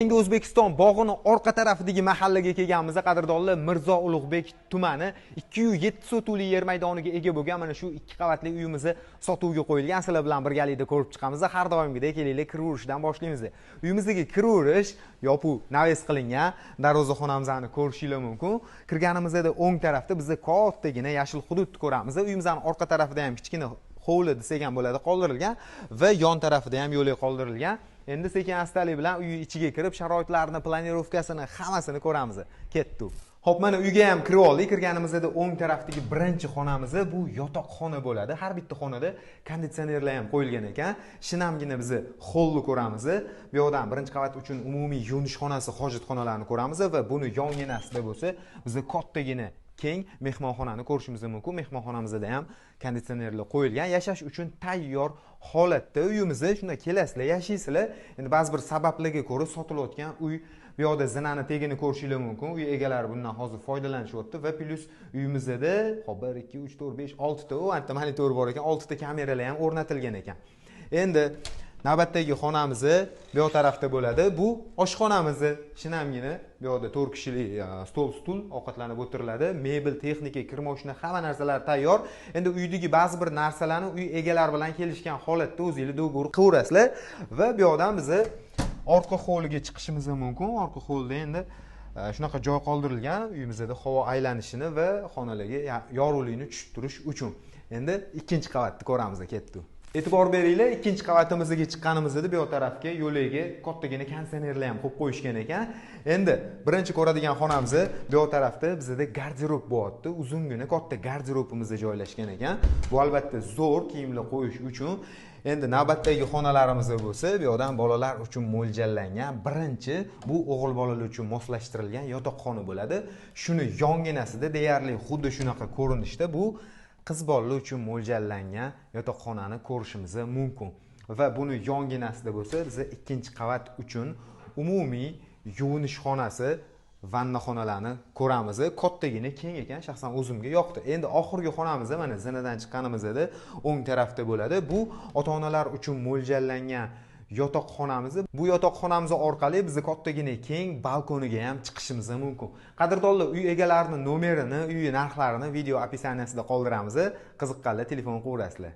Yangi O'zbekiston bog'ini orqa tarafidagi mahallaga kelganmiz. Qadrdonlar, Mirzo Ulug'bek tumani 207 sotuvli yer maydoniga ega bo'lgan mana shu 2 qavatli uyimizni sotuvga qo'yilgan. Sizlar bilan birgalikda ko'rib chiqamiz. Har doimgidek kelinglar, kiraverishdan boshlaymiz. Uyimizdagi kiraverish yopuv naves qilingan darvozaxonamizni ko'rishingiz mumkin. Kirganimizda o'ng tarafda biz kattagina yashil hududni ko'ramiz. Uyimizning orqa tarafida ham kichkina hovli desak ham bo'ladi qoldirilgan va yon tarafida ham yo'lak qoldirilgan. Endi sekin astalik bilan uy ichiga kirib, sharoitlarni, planirovkasini, hammasini ko'ramiz. Ketdik. Xo'p, mana uyga ham kirib oldik. Kirganimizda o'ng tarafdagi birinchi xonamiz bu yotoqxona bo'ladi. Har bitta xonada konditsionerlar ham qo'yilgan ekan. Shinamgina biz holni ko'ramiz. Bu yoqdan birinchi qavat uchun umumiy yuvinish xonasi, hojatxonalarni ko'ramiz va buni yonginasida bo'lsa, biz kattagina keng mehmonxonani ko'rishimiz mumkin. Mehmonxonamizda ham konditsionerlar qo'yilgan. Yashash uchun tayyor holatda uyimizda shunda kelasizlar, yashaysizlar. Endi ba'zi bir sabablarga ko'ra sotilayotgan uy, bu yoqda zinani tegini ko'rishingiz mumkin. Uy egalari bundan hozir foydalanishyapti va plus uyimizda hop 1 2 3 4 5 6 ta u yerda monitor bor ekan, 6 ta kameralar ham o'rnatilgan ekan. Endi navbatdagi xonamiz bu yoq tarafda bo'ladi. Bu oshxonamiz. Shinamgina bu yoqda 4 kishilik stol, stul ovqatlanib o'tiriladi. Mebel, texnika, kir moshina, hamma narsalar tayyor. Endi uydagi ba'zi bir narsalarni uy egalari bilan kelishgan holatda o'zingiz do'g'ri qilaverasizlar va bu yoqdan biz orqa hovliga chiqishimiz mumkin. Orqa hovlida endi shunaqa joy qoldirilgan uyimizda havo aylanishini va xonalarga yorug'likni tushib turish uchun. Endi ikkinchi qavatni ko'ramiz, ketdik. E'tibor beringlar, ikkinchi qavatimizga chiqqanimizda bu yoq tarafga yo'lagiga kattagina konditsionerlar ham qo'yib qo'yishgan ekan. Endi birinchi ko'radigan xonamiz bu yoq tarafda bizda garderob bo'lyapti. Uzungina katta garderobimiz joylashgan ekan. Bu albatta zo'r kiyimlar qo'yish uchun. Endi navbatdagi xonalarimiz bo'lsa, bu yoqdan bolalar uchun mo'ljallangan birinchi bu o'g'il bolalar uchun moslashtirilgan yotoqxona bo'ladi. Shuni yonginasida deyarli xuddi shunaqa ko'rinishda bu qiz bolalar uchun mo'ljallangan yotoqxonani ko'rishimiz mumkin. Va buni yonginasida bo'lsa, biz ikkinchi qavat uchun umumiy yuvinish xonasi, vannaxonalarni ko'ramiz. Kattagina keng ekan, shaxsan o'zimga yoqdi. Endi oxirgi xonamiz mana zinadan chiqqanimizda o'ng tarafda bo'ladi. Bu ota-onalar uchun mo'ljallangan yotoqxonamiz. Bu yotoqxonamiz orqali biz kattagina keng balkoniga ham chiqishimiz mumkin. Qadrdonlar, uy egalarining nomerini, uy narxlarini video opisaniyasida qoldiramiz. Qiziqqanlar telefon qilaverasizlar.